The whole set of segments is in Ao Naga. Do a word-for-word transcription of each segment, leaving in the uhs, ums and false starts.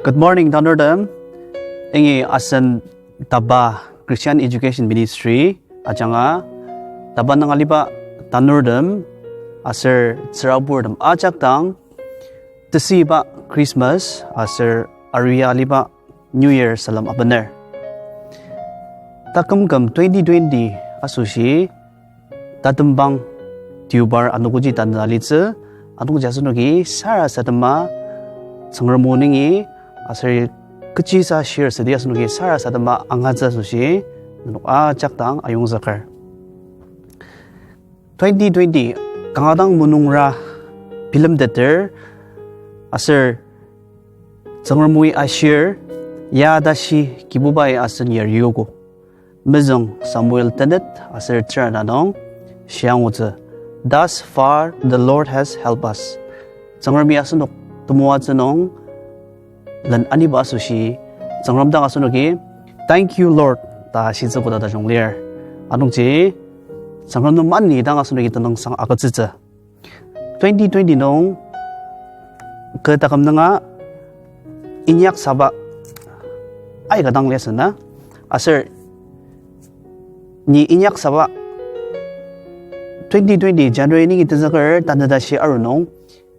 Good morning, tanurtem. Yangi asen DABA, Christian Education Ministry ajanga, DABA nung aliba tanurtem aser tsüraburtem ajak dang, tesüiba Christmas aser aria aliba New Year salem abener. Taküm küm twenty twenty asoshi tatembang tiobar anogoji tanü alitsü, anungji asenoki sarasadema Tsüngrem o nungi aser kechisa shir südi asenoki sarasadema angatsü asoshi nenok ajak dang ayongzüker. Twenty twenty kanga dang mulungra bilemteter aser Tsüngrem oi ashir, ya tashi Kibubai asen yariogo. Mezüng Samuel tenet aser tera na nung shiangutsü, Thus far the Lord has helped us. Tsüngremi asenok temoatsü nung len aniba asoshi, Tsüngrem dang asenoki Thank you, Lord ta shitsü koda tajung lir. Anungji Tsüngrem nem ani dang asenoki tenüngsang agütsütsü. Twenty twenty nung kü taküm nunga inyaksaba aika dang liasü na, aser ni inyaksaba twenty twenty January nungi tenzüker tanü tashi aru nung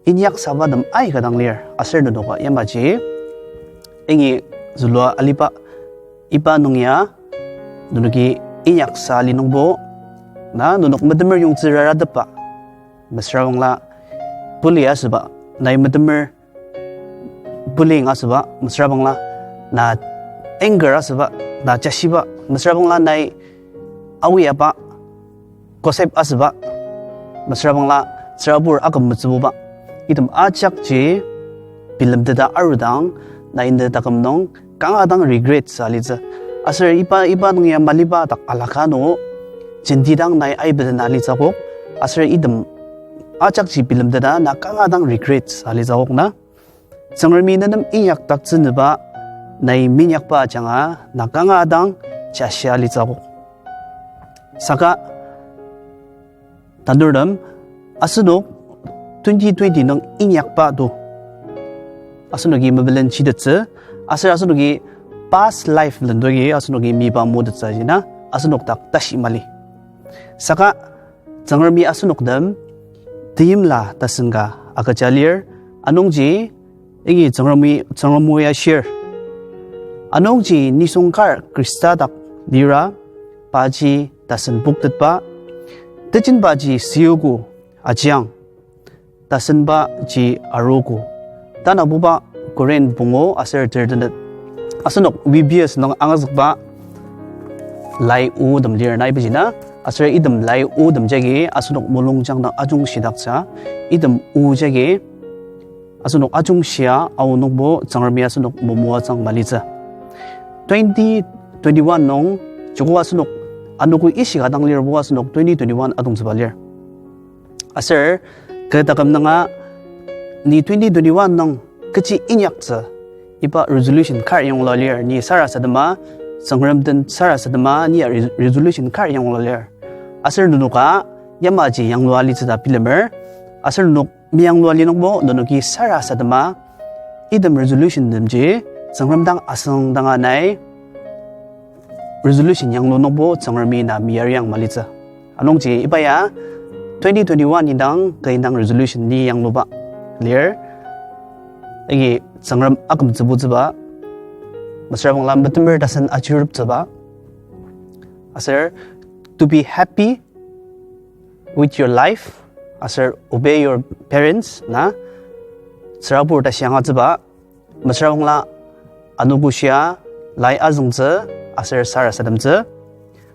inyaksaba tem aika dang lir. Aser nenoka yamaji yangi zülua aliba iba nung ya nenoki inyaksa ali nungbo na nenok metemer yongtsü raratepba, mesüra bangla bully asüba, nai metemer bullying asüba, mesüra bangla na anger asüba, na jashiba, mesüra bangla nai awi aba, gossip asüba, mesüra bangla tsürabur aküm metsübuba. Item ajakji bilemteta arudang, nai ne taküm nung kanga dang regret sa alitsü. Aser iba, iba nung ya maliba dak alaka nung, jenti dang nai aibeden alitsü akok. Aser item ajakji bilemteta na kanga dang regret sa alitsü akok na. Tsüngremi nenem inyakdaktsünüba nai minyakba ajanga na kanga dang jashi alitsü akok. Saka tanurtem, asenok twenty twenty nung inyakba to asenoki mebelen shitettsü, aser asenoki past life lendoki asenoki miba motettsü ajina asenok dak tashi mali. Saka Tsüngremi asenok nem teimla tasen ka agüja lir, anungji yangi Tsüngremi, Tsüngrem o ya shir. Anungji nisung kar Khrista dak lira, paji tasen poktetba, tejenbaji siogo ajiang, tasenbaji arogo. Tanabuba Korinth pungu aser ter tenet. Asenok V B S nung angazükba lai otem lir na ibijina. Aser item lai otem jagi asenok mulungjang dang ajungshidaktsü. Item o jagi asenok ajungshia aonokbo Tsüngremi asenok momoatsüang malitsü. Twenty twenty-one nung joko asenok anogo ishika dang lirbo asenok twenty twenty-one atongtsüba lir. Aser kü taküm nunga ni twenty twenty-one nung kechi inyaktsü iba resolution kar yanglua lir, ni sarasadema, Tsüngrem den sarasadema ni ya re-, resolution kar yanglua lir. Aser nenoka yamaji yanglua litsü ta bilemer. Aser nenok meyanglua linungbo nenoki sarasadema item resolution temji Tsüngrem dang asüngdanga nai resolution yanglu nungbo Tsüngremi na meyariang malitsü. Anungji iba ya twenty twenty-one indang kü indang resolution ni yangluba lir. Agi Tsüngrem akümtsübutsüba, mesüra bangla metemer tasen ajuruptsüba, aser to be happy with your life, aser obey your parents na, tsürabur tashi angatsüba, mesüra bangla anogoshia lai azüngtsü, aser sarasademtsü,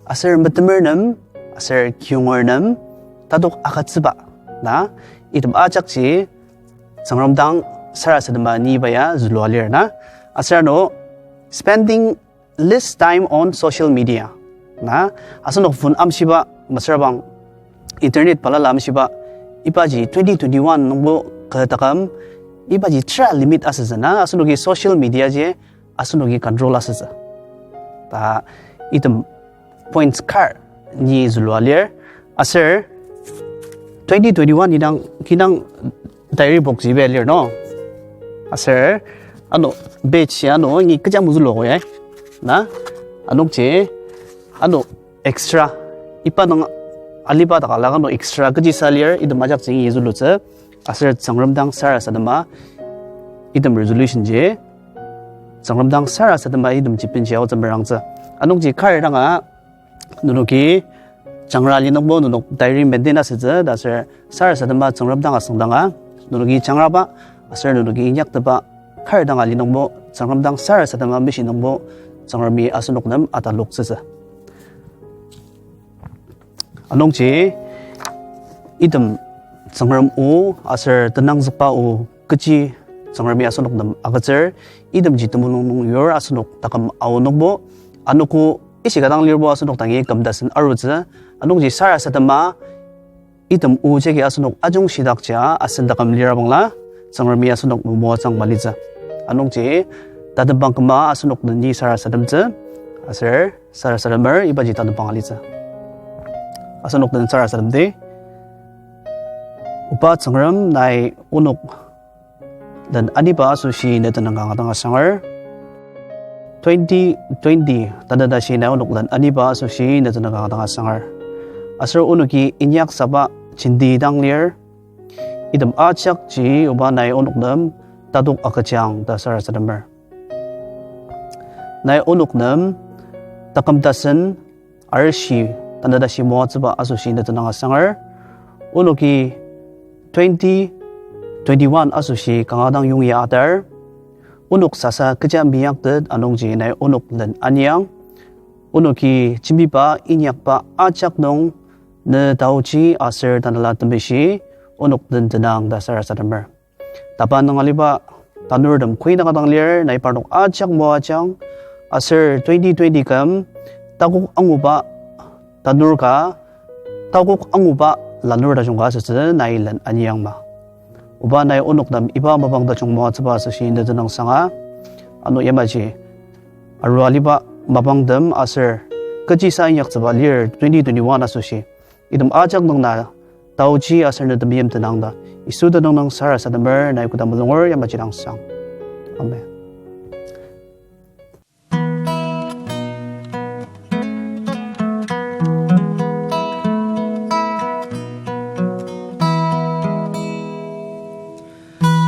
aser metemer nem, aser kiyonger nem, tatok agütsüba na, item ajakji Tsüngrem dang sarasadema ni iba ya zülua lir na. Aser ano spending less time on social media na, asenok phone amshiba, mesüra bang internet balala amshiba, ibaji twenty twenty-one nungbo kü taküm, ibaji tera limit asütsü na, asenoki social media ji asenoki control asütsü ta item points kar ni zülua lir. Aser twenty twenty-one indang kinang diary book ji iba lir no. Aser Ano batch ya ano ni kecha mezülugo ya. Na, anungji, ano extra, iba nung aliba dak alaka ano extra kechisa lir, item ajak jing yezülutsü, aser Tsüngrem dang sarasadema, item resolution ji, Tsüngrem dang sarasadema item ji benji aotsü merangtsü. Anungji kar danga, nenoki jangra linungbo nenok diary maintain asütsü, ta aser sarasadema Tsüngrem dang asüngdanga, nenoki jangraba, aser nenoki inyaktepa, kar danga linungbo, Tsüngrem dang sarasadema mishi nungbo, Tsüngremi asenok nem ataloktsütsü. Anungji, item Tsüngrem o, aser tenangzükba o, kechi Tsüngremi asenok nem agütsür, itemji temulung nung yur asenok taküm aonokbo, anogo ishika dang lirbo asenok dangi kümtasen arutsü, anungji sarasadema, item o jagi asenok ajung shidakja asen taküm lirabangla, Tsüngremi asenok memoatsüang malitsü. Anungji, tatembang küma asenok den ni sarasademtsü, aser sarasademer ibaji tatembang alitsü. Asenok den sarasademdi. Oba Tsüngrem nai onok den aniba asoshi ne tenüng kanga dang asanger. Twenty twenty tanü tashi nai onok den aniba asoshi ne tenüng kanga dang asanger. Aser onoki inyaksaba jenti dang lir. Item ajakji oba nai onok nem tatok agüjang ta sarasademer. Nai onok nem taküm tasen arishi tanü tashi moatsüba asoshi ne tenüng asanger. Onoki twenty twenty-one asoshi kanga dang yongya atar. Onok sasa kecha meyaktet anungji nai onok den aniang. Onoki jembiba inyakba ajak nung ne taochi aser Tanela Temeshi onok den tenang ta sarasademer. Tapa nung aliba tanurtem koi naka dang lir, nai parnok ajak moajang, aser twenty twenty küm takok anguba tanur ka, takok anguba lanur tajung ka asütsü nai len aniangma. Oba nai onok nem iba mapang tajung moatsüba asoshi ne tenüng sanga, ano yamaji arua aliba mapangtem aser kechisa inyaktsüba lir twenty twenty-one asoshi. Item ajak nung na taochi aser ne temeim tenang ta Yisu tenüng nung sarasademer nai koda mulunger yamaji dang sang. Amen.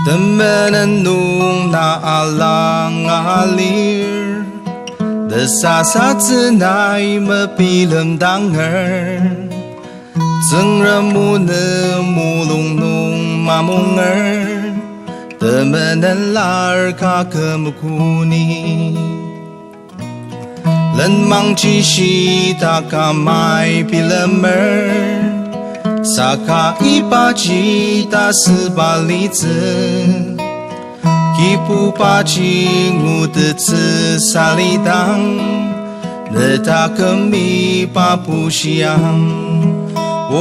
Temenen nung na alanga lir, tesasatsü nai mebilemdanger. Tsüngrem o ne mulung nung mamonger, temenen lar ka kümkuni. Lenmang ji shitak amai bilemer, saka ibaji tasüba litsü. Kibubaji ngutettsü salidang, ne taküm iba bushiang. O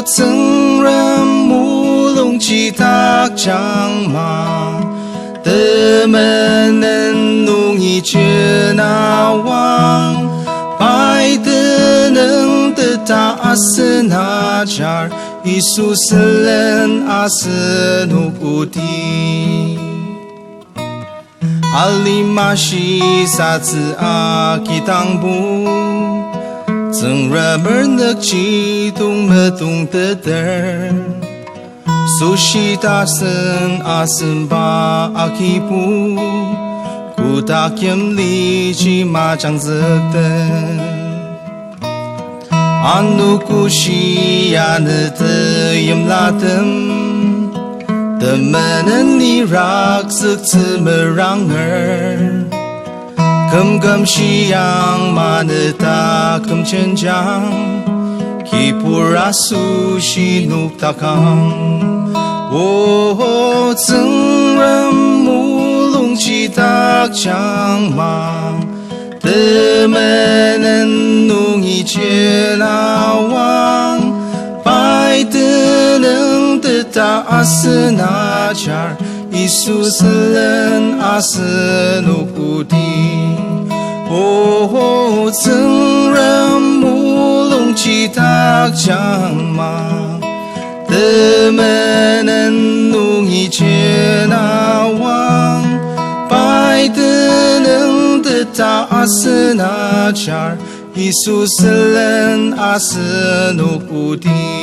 Tsüngrem mulungji takjangma, temenen nungi jenawang, pai tenüng teta asen ajar, Yisu sülen asenok oti. Alima shisatsü agidangbo, Tsüngremer nükjidong metongteter. Süshi tasen asenba agibo, kotak yimliji majangzüktet. Anogo shia ne teyimlatem, temenen irak züktsü meranger. Kümküm shiang ma ne taküm jenjang, kibur asoshi nok takang. O Tsüngrem mulungji takjangma, temenen nungi jenawang, pai tenüng teta asen ajar, Yisu sülen asenok oti. O Tsüngrem mulungji takjangma, temenen nungi jenawang, ta asen ajar, Yisu sülen asenok oti.